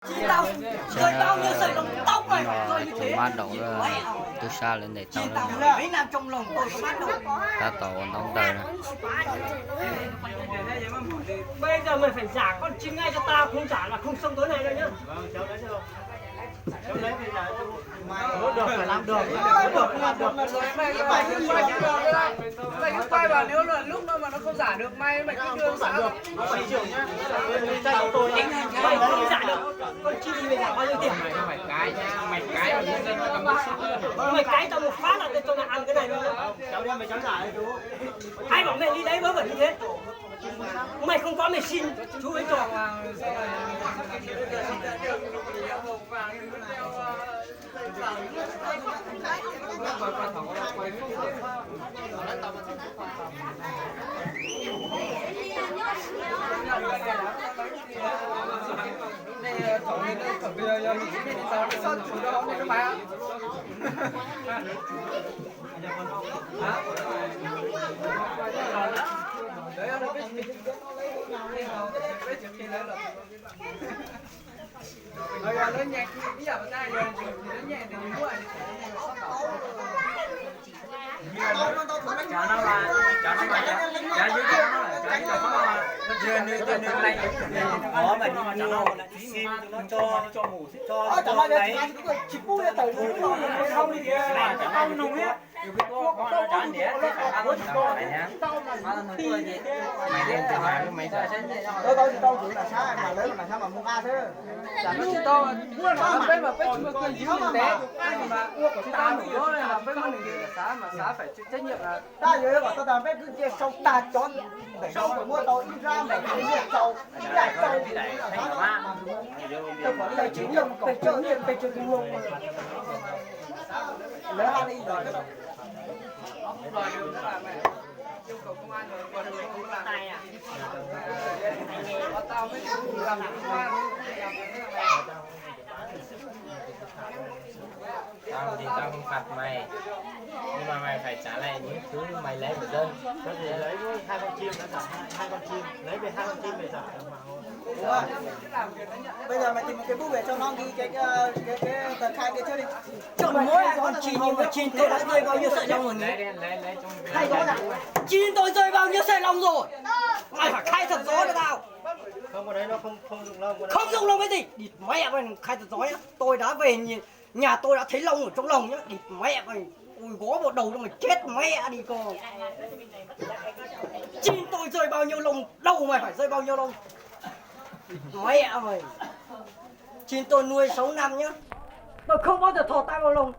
Tsis tau, tsis tau, tsis tau, tsis tau. Tus mab daum tub sab lawv ntes tau, tab tom ua ntaub ntawv na. Bây giờ mày phải giả con chim ngay cho tao, không giả là không xông tới này đâu nhá. Mày cứ quay vào, nếu là lúc đó mà nó không giả được mày, mày cứ đưa sang. Mày không giả được. Con chim thì mày giả bao nhiêu tiền? Mày cái nhá, mày cái mà nhân dân nó cắm bút xúc. Mày cái tao một phát là tao cho mày ăn cái này luôn nhá. Ai bảo mày đi đấy vớ vẩn như thế? Mày không có mày xin chú ấy cho. Cov no mas, cov no mas, cov, cov yug cov no, cov yug cov no mas, yog nws, yog nws lais, nws qhov mas nws nyuag sim no tso, tso, tso lais. Cov no ntiav, cov no ntiav, cov no ntiav, mas mas mas mas. Tsis tau, tsis tau, peb mas peb tsis muaj kawg ntsib ntev, mas ua kom tau num no mas peb muab nws xav mas xav phải chịu trách nhiệm. Tab yuav kom tau tas peb kwv tij sau tag cov ntawm no muab tau ib rab ntawm ib yam tsau, ib yam tsau. Peb tsis nyob pes tsawg, pes tsawg tus lus. Lawv hais li ntawd. Tao thì tao không phạt mày, nhưng mà mày phải trả lại những thứ mày lấy của dân. Có thể lấy hai con chim, nó trả hai con chim, lấy về hai con chim về trả. Ủa, bây giờ mày tìm một cái bút để cho nó ghi cái, cái, cái, cái tờ khai kia trước đi. Cho mày mỗi hai con chim, nhưng mà chim tôi đã rơi bao nhiêu sợi lông rồi nhỉ? Hai con à? Chim tôi rơi bao nhiêu sợi lông rồi? Mày phải khai thật rõ cho tao. Không, cái đấy nó không, không dùng lông, cái đấy. Không dùng lông cái gì? Địt mẹ mày, khai thật rõ nhá. Tôi đã về nhà, nhà tôi đã thấy lông ở trong lồng nhá. Địt mẹ mày. Tôi gõ vào đầu cho mày chết mẹ đi con. Chim tôi rơi bao nhiêu lông, đầu mày phải rơi bao nhiêu lông. Mẹ mày. Chim tôi nuôi sáu năm nhá. Tôi không bao giờ thò tay vào lông.